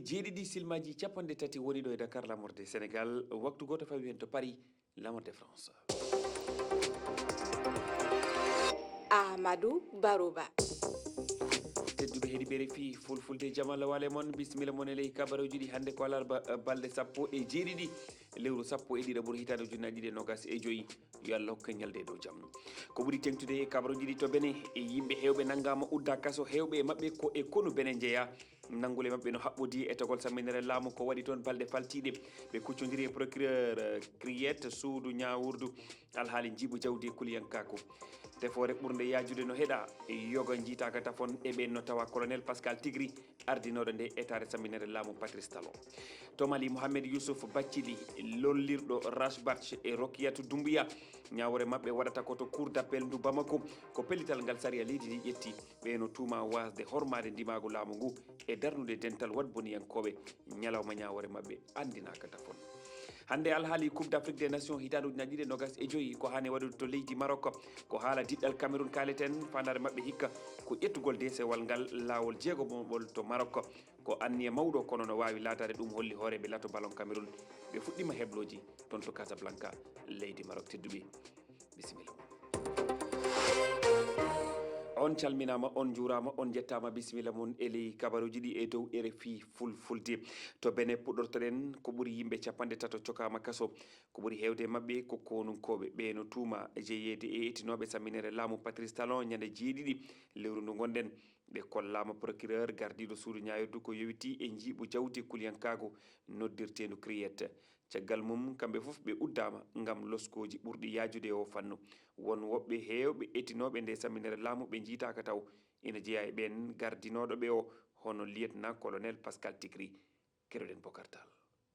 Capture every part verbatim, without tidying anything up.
Jeeɗiɗi silmaji capanɗe tati woni ɗo e Dakar, lamorde Sénégal, waktu gooto fawi heen to Paris, lamorde France. Amadou Barouba. Tedduɓe heɗiɓe R F I Fulfulde, jama lawale mon, bisimilla mon e ley kabaruji ɗi hannde ko alarba, eh, balɗe sappo e jeeɗiɗi lewru sappo e ɗiɗaɓuru hitaande ujunnaji ɗiɗi e nogas e joyi. Yo Allah hokku en ñalde e dow jam. Ko ɓuri teŋtude e kabaruji ɗi to Benin, e yimɓe heewɓe nanngama udda kaso, heewɓe e maɓɓe ko e konu Benin njeeya. Nanngule maɓɓe no haɓɓodi e togol samminere laamu ko waɗi toon balɗe faltiiɗe. Ɓe kuccondiri e procureur, eh, Criette, suudu ñaawurdu alhaali njiiɓu jawdi e kuliyankaaku. Tefoore ɓurnde yaajude no heɗa, yoga njiitaaka tafon e ɓeen no tawa colonel Pascal Tigri, ardinooɗo nde etaade samminere laamu Patrice Talon. To Mali, Mohamed Youssouf Bathily, lollirɗo Rashbach e Rokiyatou Doumbouya, ñaawore maɓɓe waɗata ko to Cour d'appel ndu Bamako. Ko pellital ngal sariya leydi ndi ƴetti. Ɓe no tuuma waasde hormaade ndimaagu laamu ngu e darnude dental waɗboniyankooɓe. Ñalawma ñaawore maɓɓe anndinaaka tafon. Hannde alhaali Coupe d'Afrique des Nations hitaande ujunnaji ɗiɗi e nogas e joyi ko haani waɗude to leydi Maroc. Ko haala diɗɗal Cameroun kaaleten, faandaare maɓɓe hikka ko ƴettugol deesewal ngal laawol jeegomoɓol to Maroc. Ko anniya mawɗo, kono no waawi laataade ɗum holli hooreeɓe lato ballon Cameroun. Ɓe fuɗɗiima heblooji toon to Casablanca, leydi Maroc. Tedduɓe, bisimilla mon. On calminaama, on njuuraama, on njettaama, bisimilla mon e ley kabaruuji ɗi e dow R F I Fulfulde. To Benin puɗɗortoɗen, ko ɓuri yimɓe capanɗe tato cokaama kaso. Ko ɓuri heewde e maɓɓe ko konunkooɓe. Ɓe no tuuma jeyeede e etinooɓe samminere laamu Patrice Talon ñande jeeɗiɗi lewru ndu ngonɗen. Ɓe kollaama procureur gardiiɗo suudu ñaawirdu ko yowitii e njiiɓu jawdi e kuliyankaagu noddirteendu Criette. Caggal mum, kamɓe fof ɓe uddaama ngam loskooji ɓurɗi yaajude e oo fannu. Won woɓɓe heewɓe etinooɓe nde samminere laamu ɓe njiytaaka taw. Ina jeyaa e ɓeen gardinooɗo ɓe o, hono lieutenant colonel Pascal Tigri. Keɗoɗen Bokar Tall.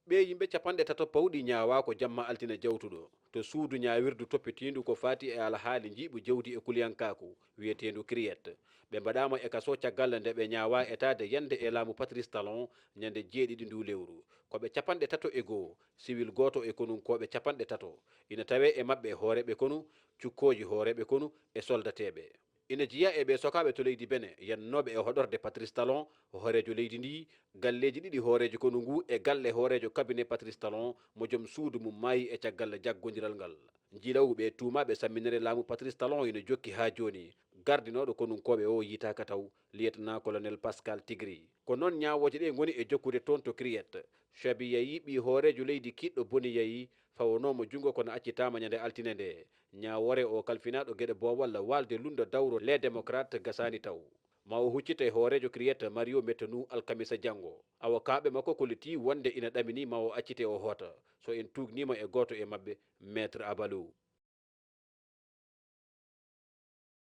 Ɓee yimɓe capanɗe tato pawɗi ñaawaa ko jamma altine jawtuɗo to suudu ñaawirdu toppitiindu ko faati e alhaali njiiɓu jawdi e kuliyankaaku wiyeteendu Criette. Ɓe mbaɗaama e kaso caggal nde ɓe ñaawaa etaade yande e laamu Patrice Talon ñande jeeɗiɗi nduu lewru. Ko ɓe capanɗe tato e goo, siwil gooto e konunkooɓe capanɗe tato. Ina tawee e maɓɓe hooreeɓe konu, cukkooji hooreeɓe konu e soldateeɓe. Ina jeyaa e ɓee sokaaɓe to leydi Benin, yannooɓe e hoɗorde Patrice Talon, hooreejo leydi ndii, galleeji ɗiɗi hooreejo konu nguu e galle hooreejo cabinet Patrice Talon, mo jom suudu mum maayi e caggal jaggondiral ngal. Njilawuɓe e tuumaaɓe samminere laamu Patrice Talon ina jokki haa jooni. Gardinooɗo konunkooɓe o yiytaaka taw, lieutenant colonel Pascal Tigri. Ko noon ñaawooje ɗee ngoni e jokkude toon to Criette. Chabi Yayi, ɓii hooreejo leydi kiiɗɗo Boni Yayi, fawanoo mo junngo kono accitaama ñande altine nde. Ñaawoore o kalfinaaɗo geɗe boowal waalde lunndo dawro Les Démocrates gasaani taw. Ma o huccite hooreejo Criette Mario Métenou alkamisa janngo. Awokaaɓe makko kollitii wonde ina ɗaminii ma o accite o hoota, so en tuugniima e gooto e maɓɓe, Maître Abalo.